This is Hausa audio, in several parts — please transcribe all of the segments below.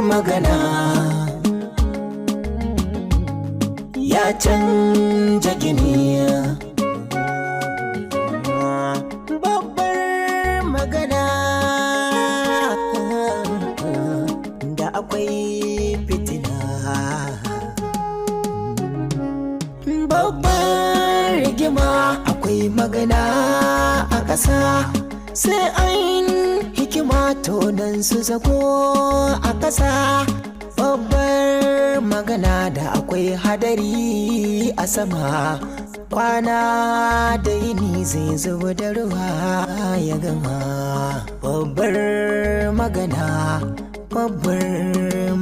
magana ya canja gini. Babbar magana da akwai fitina. Babbar rigima akwai magana a ƙasa, sai an hikima tonan su zago a ƙasa. Babbar magana da akwai hadari a sama, kwana da yini zai zuba da ruwa ya gama. Babbar magana, babbar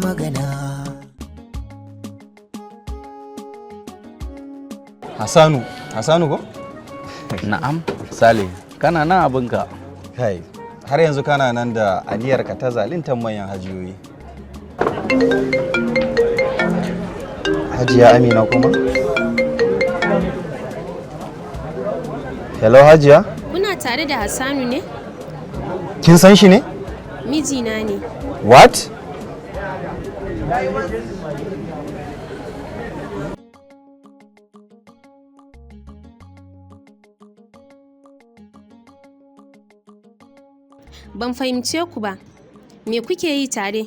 magana. Hassanu, Hassanu ko? Na'am, Sale, kana nan abinka. Kai, har yanzu kana nan da aniyarka ta zaluntar manyan hajiyoyi. Hajiya Amina kuma? Hello, Hajiya? Kuna tare da Hassanu ne? Kin san shi ne? Mijina ne. What? Ban fahimce ku ba. Me kuke yi tare?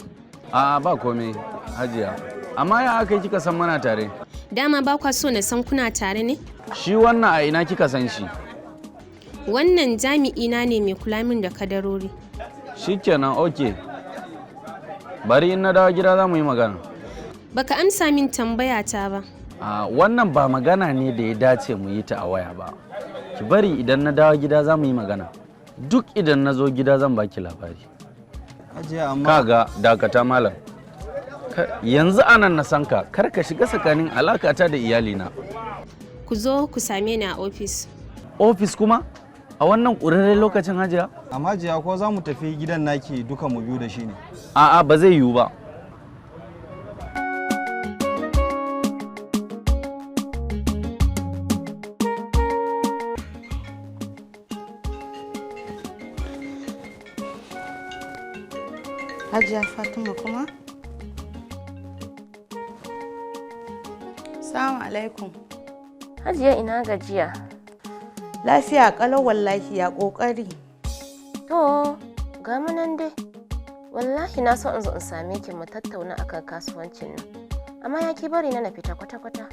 A'a, ba komai, Hajiya. Amma ya aka yi kika san muna tare? Dama ba kwa so na san kuna tare ne? Shi wannan a ina kika san shi? Wannan jami'ina ne mai kula min da kadarori. Shikenan, okay. Bari in na dawo gida za mu yi magana. Baka amsa min tambaya ta ba. A wannan ba magana ne da ya dace mu yi ta a waya ba. Ki bari idan na dawo gida za mu yi magana. Duk idan na zo gida zan baki labari. Hajiya, amma Kaga, dakata malam. Yanzu anan na san ka, kar ka shiga tsakanin alakata da iyalina. Ku zo ku same ni a ofis. Ofis kuma? A wannan ƙurarren lokacin, Hajiya? Amma Hajiya, ko za mu tafi gidan naki duka mu biyu da shi ne? A'a, ba zai yiwu ba. Hajiya Fatima kuma? Salamu alaikum. Hajiya, ina gajiya. Lafiya kalau wallahi, ya kokari. To, ga mu nan dai. Wallahi na so in zo in same ki mu tattauna akan kasuwancin nan. Amma ya ki bari na na fita kwata-kwata.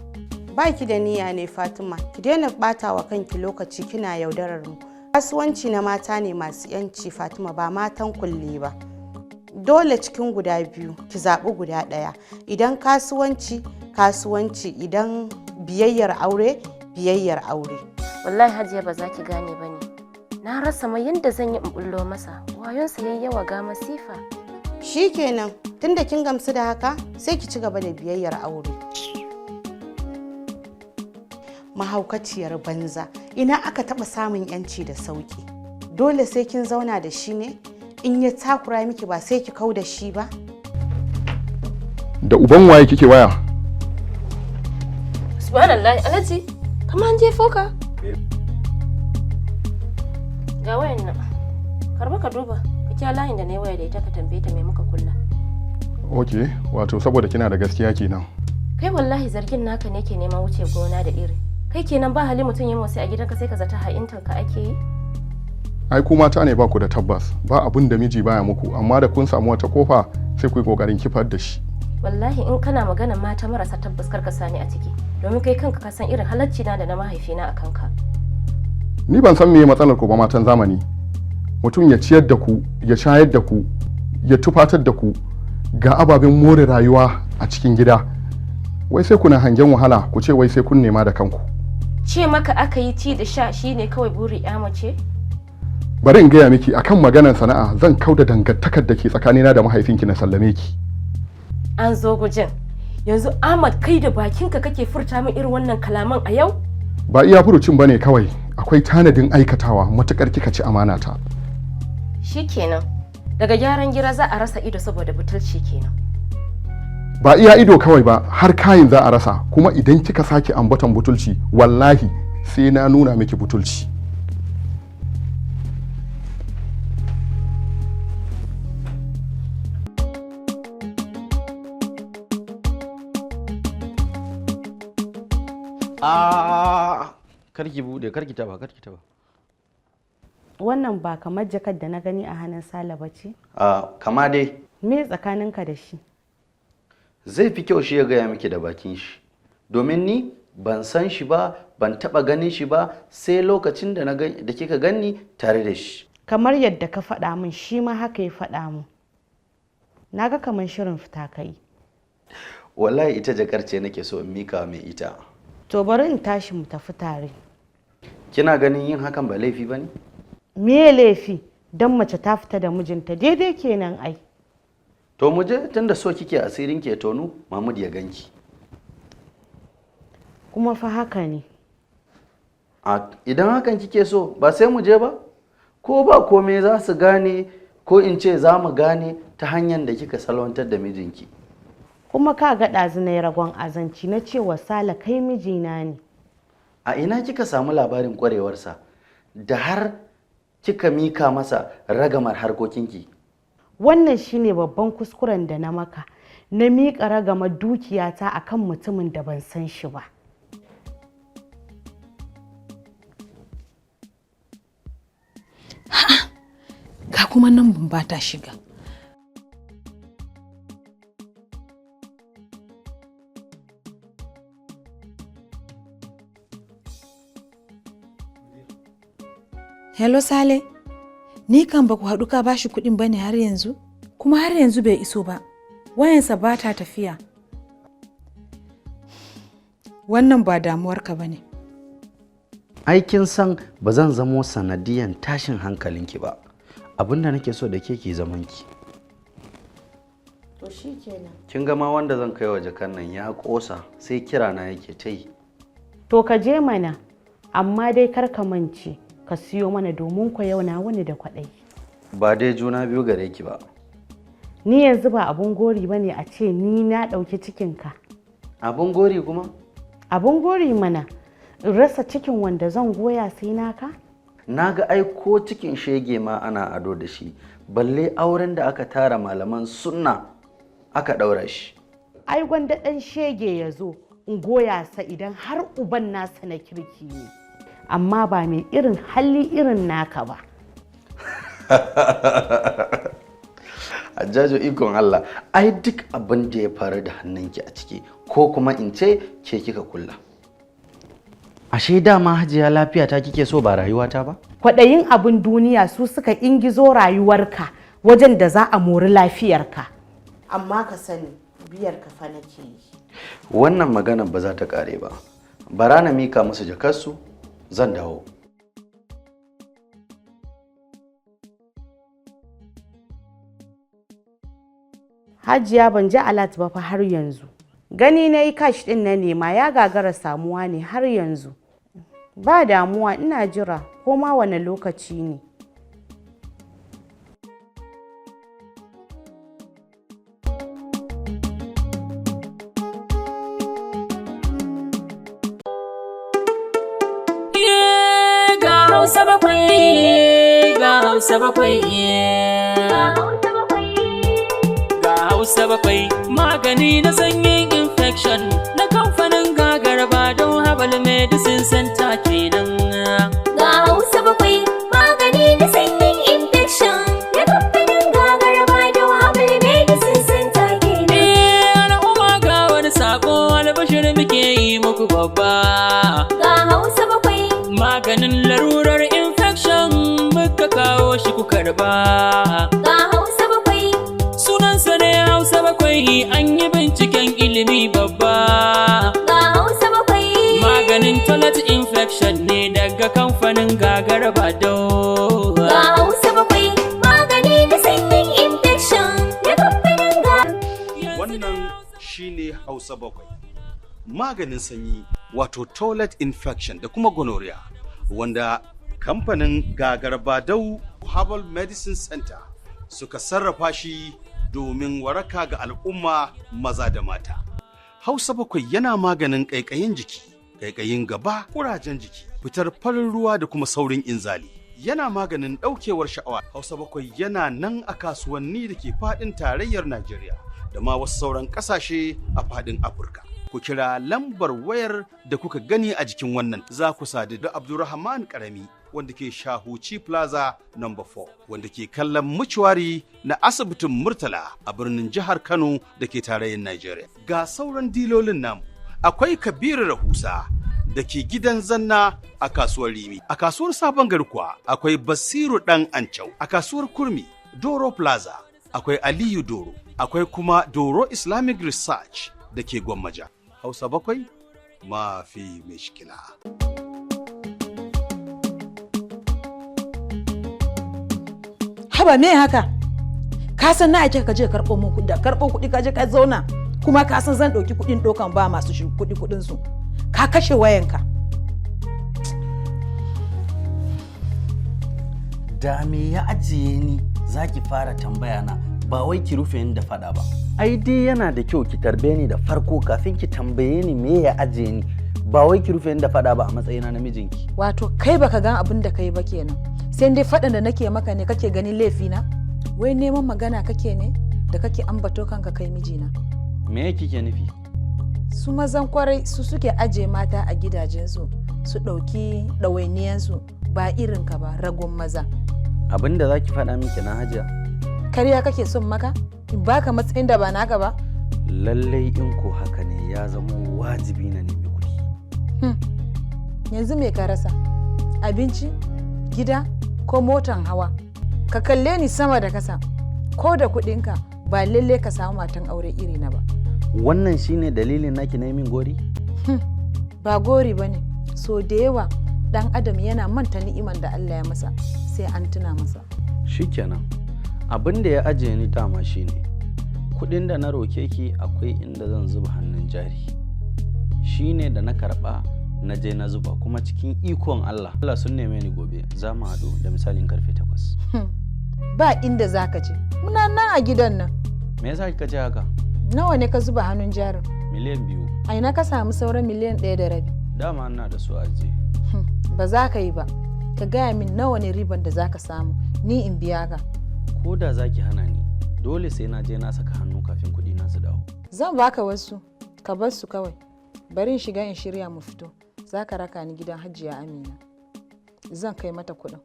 Ba ki da niyya ne, Fatima, ki daina bata wa kanki lokaci kina yaudarar mu. Kasuwanci na mata ne masu yanci, Fatima, ba matan kulle ba. Dole cikin guda biyu ki zaɓi guda ɗaya. Idan kasuwanci, kasuwanci, idan biyayyar aure, biyayyar aure. Wallahi Hajiya ba za ki gane ba ne. Na rasa ma yadda zan yi in bullo masa. Wayonsa yayi yawa ga masifa. Shikenan, tunda kin gamsu da haka, sai ki ci gaba da biyayyar aure. Mahaukaciyar banza, ina aka taɓa samun yanci da sauki? Dole sai kin zauna da shi ne? In ya takura miki ba sai ki kau da shi ba? Da uban waye kike waya? Subhanallah, Alhaji, kamar an jefo ka. Ga wayan nan. Karba ka duba. Ka kira layin da na yi waya da ita ka tambaye ta me muka kulla. Ok, wato saboda kina da gaskiya kenan. Kai, wallahi zargin naka ne ke neman wuce gona da iri. Kai kenan ba hali mutum ya motsi a gidanka sai ka zata ha'intar ka ake yi? Ai ku mata ne ba ku da tabbas, ba abun da miji baya muku, amma da kun samu wata kofa sai ku yi kokarin kifar da shi. Wallahi in kana magana mata marasa tabbas, kar ka sani a ciki. Domin kai kanka ka san irin halacci na da na mahaifina a kanka. Ni ban san meye matsalar ku ba, matan zamani. Mutum ya ciyar da ku, ya shayar da ku, ya tufatar da ku, ga ababen more rayuwa a cikin gida. Wai sai kuna hangen wahala ku ce wai sai kun nema da kanku. Ce maka aka yi ci da sha shine kawai buri ya mace? Bari in gaya miki, akan maganar sana'a zan kauda dangantakar da ke tsakanina da mahaifinki na sallame ki. An zo gujin. Yanzu Ahmad, kai da bakinka kake furta min irin wannan kalaman a yau? Ba iya furucin bane kawai, akwai tanadin aikatawa matukar kika ci amana ta. Shikenan. Daga gyaran gira za a rasa ido saboda butulci kenan. Ba iya ido kawai ba, har kayin za a rasa. Kuma idan kika sake ambaton butulci, wallahi sai na nuna miki butulci. A karki bude, karki taba, karki taba. Wannan ba kamar jakar da na gani a hannun Sale ba ce? A kama dai. Me tsakaninka da shi? Zai fi kyau shi ya gaya miki da bakin shi. Domin ni ban san shi ba, ban taba ganin shi ba sai lokacin da na da kika ganni tare da shi. Kamar yadda ka faɗa min shi ma haka ya faɗa min. Na ga kamar shirin fita kai. Wallahi ita jakar ce nake so in mika mai ita. To bari in tashi mu tafi tare. Kina ganin yin hakan ba laifi bane? Me laifi? Dan mace ta fita da mijinta daidai kenan ai. To mu je, tunda so kike asirin ke tonu, Mahmud ya ganki. Kuma fa haka ne. A idan hakan kike so ba sai mu je ba? Ko ba komai za su gane, ko in ce za mu gane ta hanyar da kika salwantar da mijinki. Kuma ka ga ɗazu na ragon azanci na cewa Sale kai mijina ne. A ina kika samu labarin ƙwarewarsa da har kika mika masa ragamar harkokinki? Wannan shine babban kuskuren da na maka, na miƙa ragamar dukiyata akan mutumin da ban san shi ba. Ga kuma nan ban ba ta shiga. Hello Sale, ni kan ba ku haɗu ka bashi kuɗin ba ne har yanzu? Kuma har yanzu bai iso ba, wayansa ba ta tafiya. Wannan ba damuwarka ba ne. Ai kin san ba zan zamo sanadiyan tashin hankalinki ba. Abin da nake so da ke ki zamanki. To shi kenan. Kin ga ma wanda zan kai wa jakan nan ya ƙosa sai kira na yake ta yi. To ka je mana, amma dai kar ka mance ka siyo mana domin ku yau na wani da kwaɗayi. Ba dai juna biyu gare ki ba. Ni yanzu ba abun gori bane a ce ni na ɗauki cikinka. Abun gori kuma? Abun gori mana, in rasa cikin wanda zan goya sai naka? Na ga ai ko cikin shege ma ana ado da shi, balle auren da aka tara malaman sunna aka ɗaura shi. Ai gwanda ɗan shege ya zo in goya sa idan har uban nasa na kirki ne. Amma ba mai irin hali irin naka ba. Hajjaju ikon Allah, ai duk abin da ya faru da hannunki a ciki ko kuma in ce ke kika kulla. Ashe dama Hajiya lafiya ta kike so ba rayuwata ba? Kwaɗayin abin duniya su suka ingizo rayuwarka wajen da za a mori lafiyarka. Amma ka sani biyar ka fa nake yi. Wannan maganar ba za ta ƙare ba. Bara na mika musu jakarsu, zan dawo. Hajiya ban ji alat ba fa har yanzu. Gani na yi cash ɗin na nema ya gagara samuwa ne har yanzu. Ba damuwa ina jira ko ma wane lokaci ne. Ga Hausa bakwai, ga Hausa bakwai, ga Hausa bakwai, magani na sanyin infection na kamfanin Gagaraba don Herbal Medicine Center kenan. Ga Hausa bakwai, magani na sanyin infection na kamfanin Gagaraba don Herbal Medicine Center kenan. Eh, al'umma ga wani sako albashir muke yi muku babba. Ga Hausa bakwai, Maganin larurar infection muka kawo shi ku karba. ga Hausa bakwai, Sunansa ne Hausa bakwai an yi binciken ilimi babba. ga Hausa bakwai. Maganin toilet infection ne daga kamfanin Gagaraba Dau. Ga Hausa bakwai, magani na sanyin infection na kamfanin Wannan shine Hausa bakwai. Maganin sanyi wato toilet infection da kuma gonorrhea wanda kamfanin Gagarbadau Herbal Medicine Center suka sarrafa shi domin waraka ga al'umma maza da mata. Hausa bakwai yana maganin ƙaiƙayin jiki, ƙaiƙayin gaba, ƙurajen jiki, fitar farin ruwa da kuma saurin inzali. Yana maganin ɗaukewar sha'awa. Hausa bakwai yana nan a kasuwanni da ke faɗin tarayyar Najeriya da ma wasu sauran ƙasashe a faɗin Afirka. Ku kira lambar wayar da kuka gani a jikin wannan, za ku sadu da Abdulrahman Karami wanda ke Shahuci Plaza number 4, wanda ke kallon mucuwari na asibitin Murtala a birnin jihar Kano da ke tarayyar Najeriya. Ga sauran dilolin namu, akwai Kabiru Rahusa da ke gidan Zanna a kasuwar Rimi. A kasuwar Sabon Gari kuwa akwai Basiru Dan Ancau. A kasuwar Kurmi, Doro Plaza, akwai Aliyu Doro. Akwai kuma Doro Islamic Research da ke Gwammaja. Hausa bakwai, mafi mishkila. Haba, me haka? Ka san na aike ka je karɓo mun kuɗi, da karɓo kuɗi ka je ka zauna, kuma ka san zan ɗauki kuɗin ɗaukan ba masu shi kuɗi kuɗin su. Ka kashe wayanka. Da me ya ajiye ni zaki fara tambaya na, ba wai ki rufe ni da fada ba. Ai dai yana da kyau ki tarbe ni da farko kafin ki tambaye ni me ya ajiye ni, ba wai ki rufe ni da fada ba a matsayina na mijinki. Wato kai baka gan abin da kai ba kenan. Sai dai faɗin da nake maka ne kake ganin laifina? Wai neman magana kake ne da kake ambato kanka kai mijina? Me kike nufi? Su mazan kwarai su suke aje mata a gidajensu su ɗauki ɗawainiyansu, ba irinka ba, ragon maza. Abin da zaki faɗa min kenan, Hajiya? Karya kake son maka? In baka matsayin da ba naka ba? Lallai in ko haka ne, ya zama wajibi na nemi kuɗi. Yanzu me ka rasa? Abinci, gida ko motan hawa? Ka kalle ni sama da kasa. Ko da kuɗinka ba lalle ka samu matan aure iri na ba. Wannan shine dalilin naki na yi min gori? Ba gori ba ne, so da yawa ɗan adam yana manta ni'iman da Allah ya masa sai an tuna masa. Shikenan, abin da ya ajiye ni dama shine kuɗin da na roke ki, akwai inda zan zuba hannun jari, shine da na karɓa na je na zuba, kuma cikin ikon Allah Allah sun neme ni, gobe za mu haɗu da misalin karfe 8. Ba inda za ka je, muna nan a gidan nan. Me yasa kika ce haka? Nawa ne ka zuba hannun jarin? 2 miliyan. A ina ka samu sauran 1.5 miliyan? Dama ina da su ajiye. Ba za ka yi ba. Ka gaya min nawa ne riban da za ka samu, ni in biya ka. Ko da za ki hana ni, dole sai na je na saka hannu kafin kuɗi na su dawo. Zan baka wasu, ka bar su kawai. Bari in shiga in shirya mu fito. Za ka raka ni gidan Hajiya Amina. Zan kai mata kuɗin.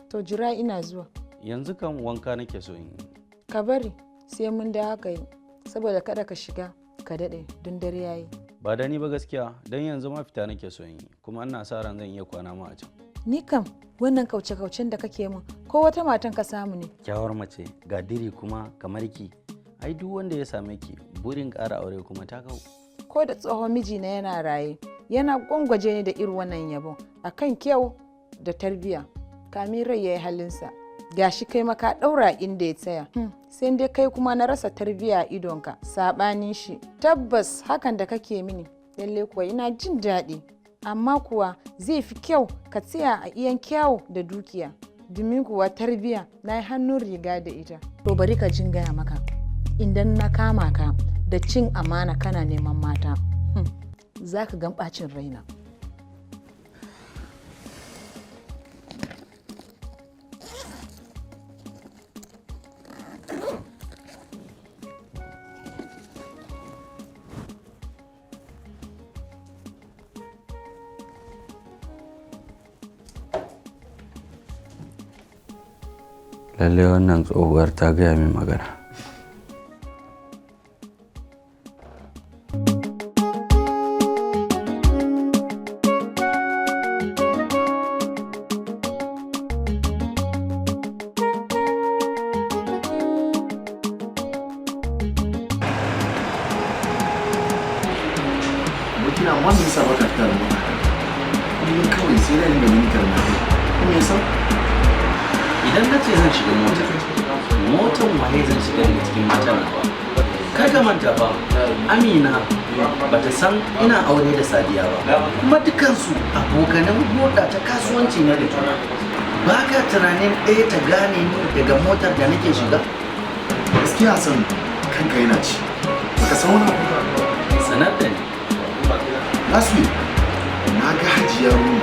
To jira, ina zuwa. Yanzu kan wanka nake so in yi. Ka bari sai mun da haka yi, saboda kada ka shiga ka daɗe don dare yayi. Ba da ni ba gaskiya, don yanzu ma fita nake so in yi, kuma ina sa ran zan iya kwana ma a can. Ni kam wannan kauce-kaucen da kake min, ko wata matan ka samu ne? Kyawar mace ga diri kuma kamar ki, ai duk wanda ya same ki burin ƙara aure kuma ta kau. Ko da tsohon mijina yana raye, yana gwangwaje ni da irin wannan yabon akan kyau da tarbiya kamin rai ya yi halinsa. Gashi kai maka ɗaura inda ya tsaya. Sai dai kai kuma na rasa tarbiya a idonka saɓanin shi. Tabbas hakan da kake mini, lalle kuwa ina jin daɗi, amma kuwa zai fi kyau ka tsaya a iyan kyawu da dukiya, domin kuwa tarbiya na yi hannun riga da ita. To bari ka jin gaya maka, idan na kama ka da cin amana kana neman mata, za ka gan ɓacin raina. Lallai wannan tsohuwar ta gaya min magana. Abokina, amma me yasa baka fita da mota? Kullum kawai sai na dinga ganin ka da mata. Ko me yasa? Idan na ce zan shiga mota, motan waye zan shiga daga cikin matan nawa? Kar ka manta fa, Amina bata san ina aure da Sadiya ba, kuma dukansu abokanan hulɗa ta kasuwanci ne da juna. Ba ka tunanin ɗaya ta gane ni daga motar da nake shiga? Gaskiya Hassan, kanka yana ci. Baka san wani abu ba? Sanar da ni. Last week, na ga Hajiya Ruma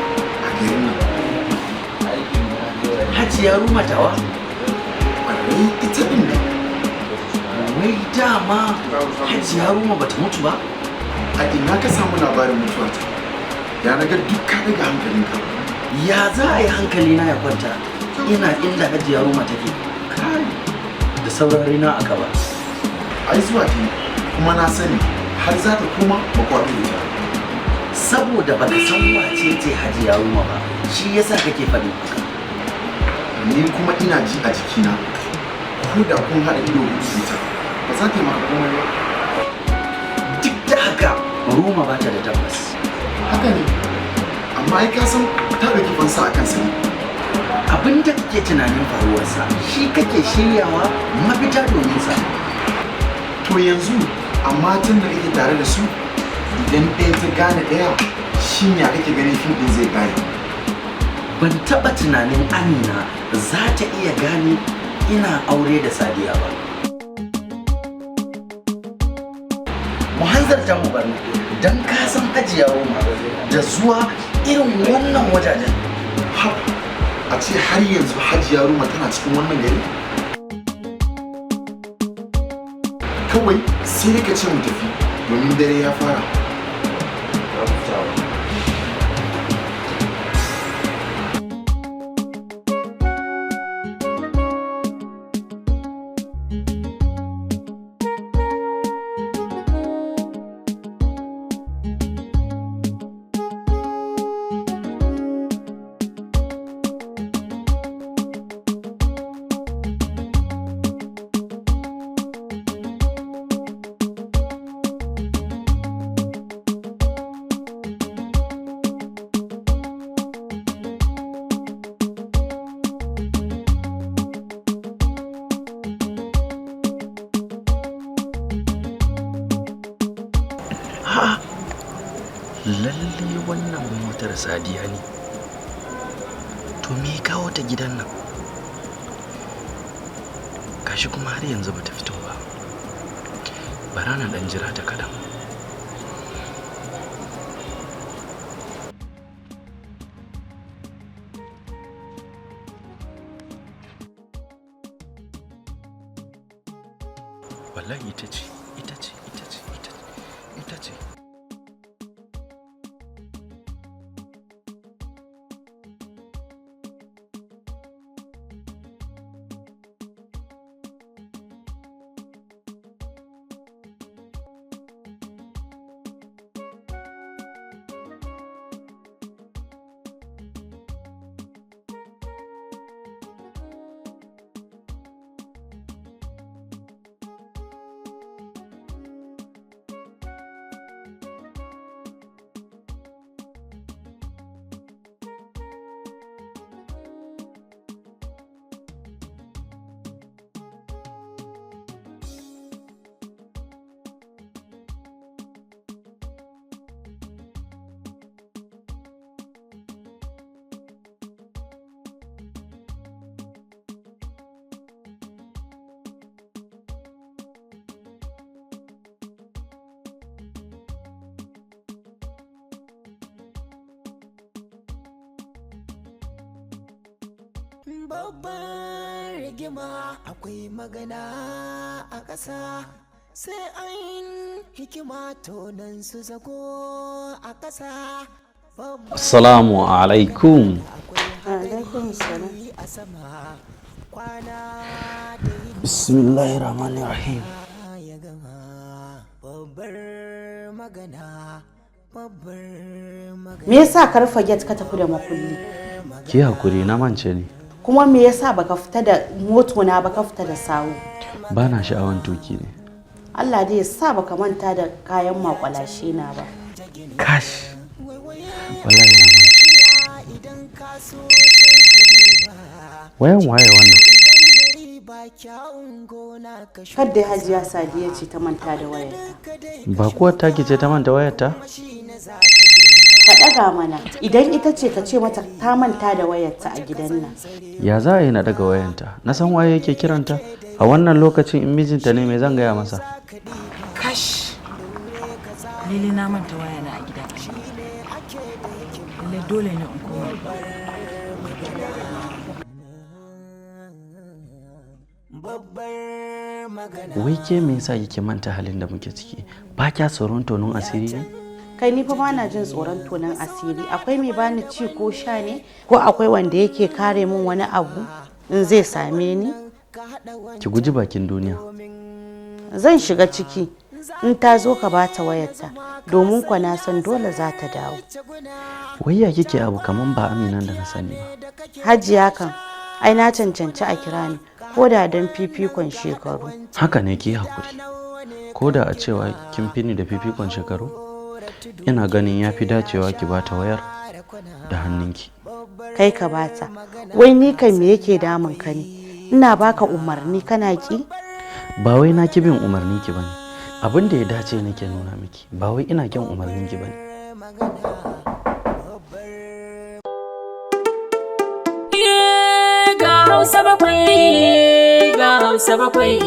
a garin nan. Hajiya Ruma tawa? Ƙwarai, ita ɗin ne. Wai dama Hajiya Ruma bata mutu ba? A ina ka samu labarin mutuwarta? Ya naga duk ka daga hankalinka. Ya za a yi hankali na ya kwanta? Ina inda Hajiya Ruma take. Kai, da sauran rina a gaba. Ai zuwa ta yi, kuma na sani har za ta koma ba ku haɗu da ita. Saboda baka san wace ce Hajiya Ruma ba, shi yasa kake faɗin haka. Ni kuma ina ji a jikina, ko da kun haɗa ido huɗu da ita, ba za ta yi maka komai ba. Duk da haka, Ruma ba ta da tabbas. Haka ne, amma ai ka san ta ɗauki fansa a kan sani. Abin da kake tunanin faruwarsa, shi kake shiryawa mafita domin sa. To yanzu, a matan da kake tare da su, idan ɗaya ta gane ɗaya, shin ya kake ganin fim ɗin zai ƙare? Ban taɓa tunanin Amina za ta iya gane ina aure da Sadiya ba. Mu hanzarta mu bar nan, don ka san Hajiya Ruma da zuwa irin wannan wajajen. Haba, a ce har yanzu Hajiya Ruma tana cikin wannan gari? Kawai sai dai ka ce mu tafi domin dare ya fara. A'a, lalle wannan motar Sadiya ne. To me ya kawo ta gidan nan? Gashi kuma har yanzu bata fito ba. Bara na ɗan jira ta kaɗan. Wallahi ita ce, ita ce, ita ce, ita ce, ita ce. Babbar rigima akwai magana a ƙasa, sai an hikima tonan su zago a ƙasa. Assalamu alaikum. Alaikum salam. A sama kwana Bismillahirrahmanirrahim. ya gama babbar magana, babbar magana. Me yasa ka rufe gate ka tafi da makulli? Ki hakuri, na mance ne. Kuma me yasa baka fita da moto na baka fita da sawu? Ba na sha'awan tuki ne. Allah dai ya sa baka manta da kayan makwalashe na ba. Kash. Wallahi na mance. Wayan waye wannan? Kadda Hajiya Sadiya ce ta manta da wayarta. Ba kuwa taki ce ta manta wayarta? Ka ɗaga mana, idan ita ce ka ce mata ta manta da wayarta a gidan nan. Ya za a yi na daga wayanta? Na san waye yake kiranta? A wannan lokacin in mijinta ne, me zan gaya masa? Kash! Lalle na manta wayana a gidan. Lalle dole ne in koma. Babbar Wai ke me yasa kike manta halin da muke ciki? Ba kya tsoron tonon asiri ne? Kai, ni fa bana jin tsoron tonon asiri. Akwai mai bani ci ko sha ne? Ko akwai wanda yake kare min wani abu in zai same ni? Ki guji bakin duniya. Zan shiga ciki. In ta zo ka bata wayarta, domin kwa na san dole za ta dawo. Wai ya kike abu kaman ba Aminan da na sani ba? Hajiya kan, ai na cancanci a kira ni, ko da don fifikon shekaru. Haka ne, ki hakuri. Ko da a cewa kin fi ni da fifikon shekaru, ina ganin ya fi dacewa ki bata wayar da hannunki. Kai ka bata. Wai ni kan me yake damun ka ne? Ina baka umarni kana ki? Ba wai na ki bin umarnin ki bane. Abin da ya dace nake nuna miki, ba wai ina kin umarnin ki bane. Ga Hausa bakwai, ga Hausa bakwai,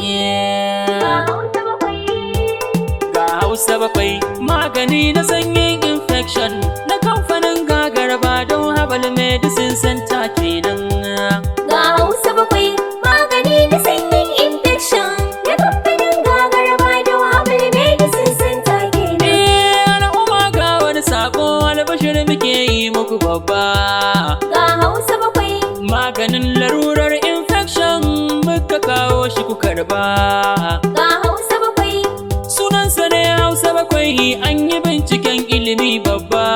ga Hausa bakwai, magani na sanyin infection na kamfanin Gagaraba don Habal Medicine Center kenan. Ga Hausa bakwai, magani na sanyin infection na kamfanin Gagaraba don Habal Medicine Center kenan. Eh, al'umma, ga wani sako albashir muke yi muku babba. Ga Hausa bakwai. Maganin larurar infection muka kawo shi, ku karba. Ga Hausa bakwai. Sunansa ne Hausa bakwai, an yi binciken ilimi babba.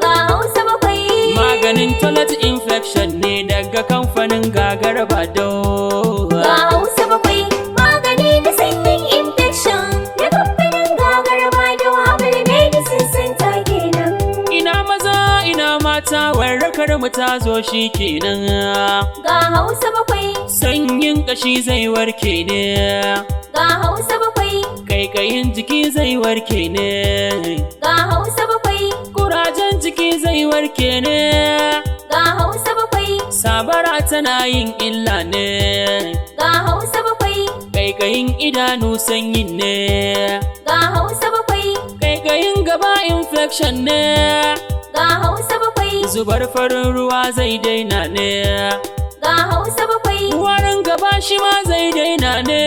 Ga Hausa bakwai. Maganin toilet infection ne daga kamfanin Gagaraba. Ga Hausa bakwai, magani na sanyin infection na kamfanin Gagaraba don Habal Medicine Center kenan. Ina maza, ina mata, warakar mu ta zo shi kenan. Ga Hausa bakwai. Sanyin kashi zai warke ne. Ga Hausa bakwai. Kaikayin jiki zai warke ne. Ga Hausa bakwai. Kurajen jiki zai warke ne. Ga Hausa bakwai. Sabara tana yin illa ne. Ga Hausa bakwai. Kaikayin idanu sanyin ne. Ga Hausa bakwai. Kaikayin gaba infection ne. Ga Hausa bakwai. Zubar farin ruwa zai daina ne. Ga Hausa bakwai. Warin gaba shi ma zai daina ne.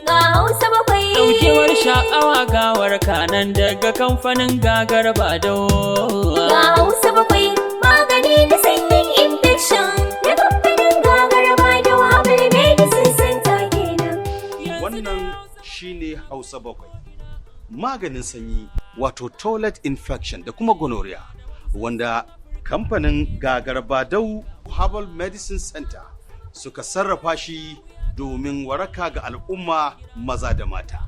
Ga Hausa bakwai. Daukewar sha'awa, gawar kanan daga kamfanin Gagaraba. Ga Hausa bakwai, magani na sanyin infection na kamfanin Gagaraba don Habal Medicine Center kenan. Wannan shine Hausa bakwai. Maganin sanyi, wato toilet infection da kuma gonorrhea, wanda kamfanin Gagarbadau Herbal Medicine Center suka sarrafa shi domin waraka ga al'umma maza da mata.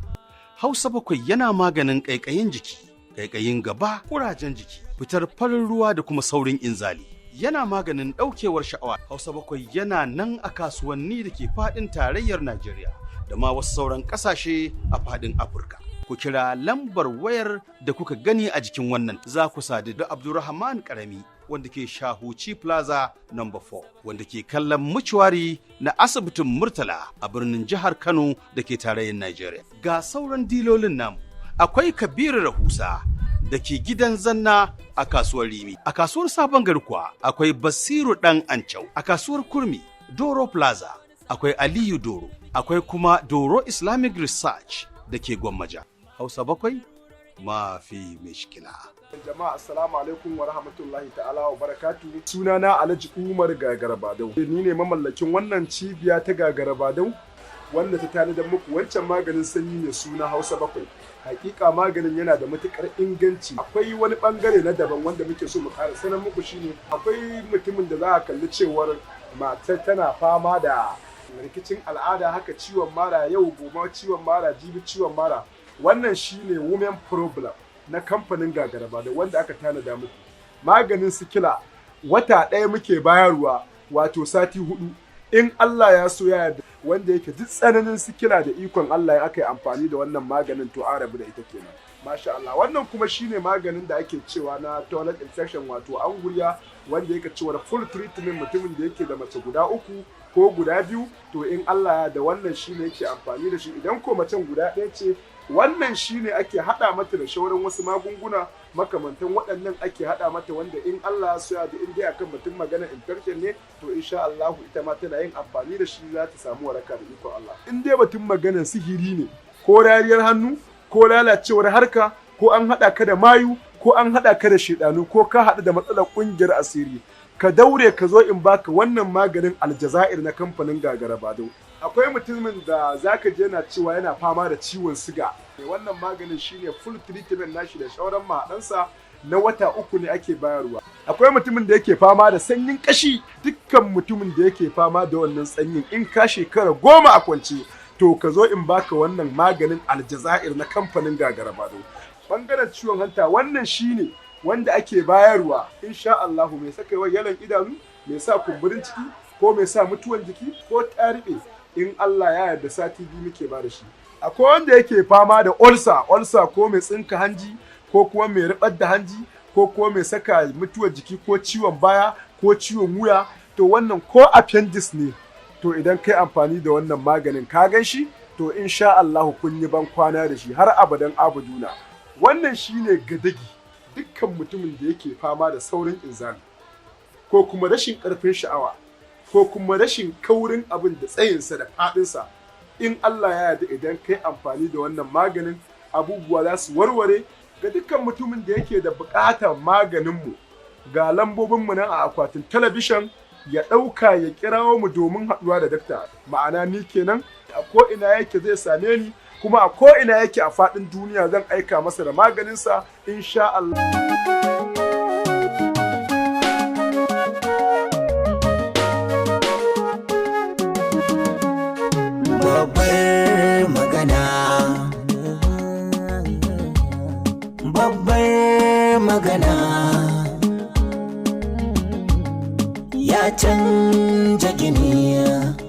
Hausa bakwai yana maganin ƙaiƙayin jiki, ƙaiƙayin gaba, ƙurajen jiki, fitar farin ruwa da kuma saurin inzali. Yana maganin ɗaukewar sha'awa. Hausa bakwai yana nan a kasuwanni da ke faɗin tarayyar Najeriya da ma wasu sauran ƙasashe a faɗin Afirka. Ku kira lambar wayar da kuka gani a jikin wannan, za ku sadu da Abdulrahman Karami wanda ke Shahuci Plaza number 4, wanda ke kallon mucuwari na asibitin Murtala a birnin jihar Kano da ke tarayyar Najeriya. Ga sauran dilolin namu, akwai Kabiru Rahusa da ke gidan Zanna a kasuwar Rimi. A kasuwar Sabon Gari kuwa akwai Basiru Dan Ancau. A kasuwar Kurmi, Doro Plaza, akwai Aliyu Doro. Akwai kuma Doro Islamic Research da ke Gwammaja. Hausa bakwai, mafi mishkila. Jama'a, assalamu alaikum wa rahmatullahi ta'ala wa barakatu. Sunana Alhaji Umar Gagarabadau. Ni ne mamallakin wannan cibiya ta Gagarabadau wanda ta tanadar muku wancan maganin sanyi mai suna Hausa bakwai. Hakika maganin yana da matukar inganci. Akwai wani bangare na daban wanda muke so mu ƙara sanar muku, shine akwai mutumin da za a kalli cewar matar tana fama da rikicin al'ada haka, ciwon mara yau, gobe ciwon mara, jibi ciwon mara. Wannan shine women problem na kamfanin Gagaraba da wanda aka tanada muku. Maganin sikila wata ɗaya muke bayarwa, wato sati 4. In Allah ya so ya yarda, wanda yake duk tsananin sikila, da ikon Allah ya aka yi amfani da wannan maganin, to an rabu da ita kenan. Masha Allah, wannan kuma shine maganin da ake cewa na toilet infection, wato anguriya, wanda yake cewa full treatment. Mutumin da yake da mace guda uku ko guda biyu, to in Allah ya da wannan shine yake amfani da shi. Idan ko macen guda ɗaya ce Wannan shine ake hada mata da shauran wasu magunguna makamantan waɗannan ake hada mata, wanda in Allah ya soya da in dai akan batun magana infection ne, to insha Allah ita ma tana yin amfani da shi za ta samu waraka da ikon Allah. In dai batun maganar sihiri ne, ko rariyar hannu, ko lalacewar harka, ko an hada ka da mayu, ko an hada ka da shedanu, ko ka haɗu da matsalar ƙungiyar asiri, ka daure ka zo in baka wannan maganin Aljazair na kamfanin Gagara Badau. Akwai mutumin da zaka je na cewa yana fama da ciwon siga, wannan maganin shine full treatment nashi da shauran mahaɗansa, na wata 3 ne ake bayarwa. Akwai mutumin da yake fama da sanyin kashi. Dukkan mutumin da yake fama da wannan sanyin, in ka shekara 10 a kwance, to ka zo in baka wannan maganin Aljazair na kamfanin Gagara Badau. Bangaren ciwon hanta, wannan shine wanda ake bayarwa insha Allahu, mai saka yalan idanu, mai sa kumburin ciki, ko mai sa mutuwan jiki, ko taribe, in Allah ya yarda sati 2 muke ba da shi. Akwai wanda yake fama da ulcer, ulcer ko mai tsinka hanji, ko kuma mai ribar da hanji, ko kuma mai saka mutuwar jiki, ko ciwon baya, ko ciwon wuya, to wannan ko appendix ne, to idan kai amfani da wannan maganin ka gan shi, to insha Allahu kun yi ban kwana da shi har abadan abuduna. Wannan shine gadagi. Dukkan mutumin da yake fama da saurin inzali, ko kuma rashin karfin sha'awa, ko kuma rashin kaurin abin da tsayinsa da faɗinsa, in Allah ya yarda idan kai amfani da wannan maganin abubuwa za su warware. Ga dukkan mutumin da yake da buƙatar maganinmu, ga lambobinmu nan a akwatin talabishin, ya ɗauka ya kirawo mu domin haɗuwa da dakta, ma'ana ni kenan. A ko ina yake zai same ni, kuma a ko ina yake a faɗin duniya zan aika masa da maganinsa insha Allah. Babbar magana, babbar magana, ya canja gini.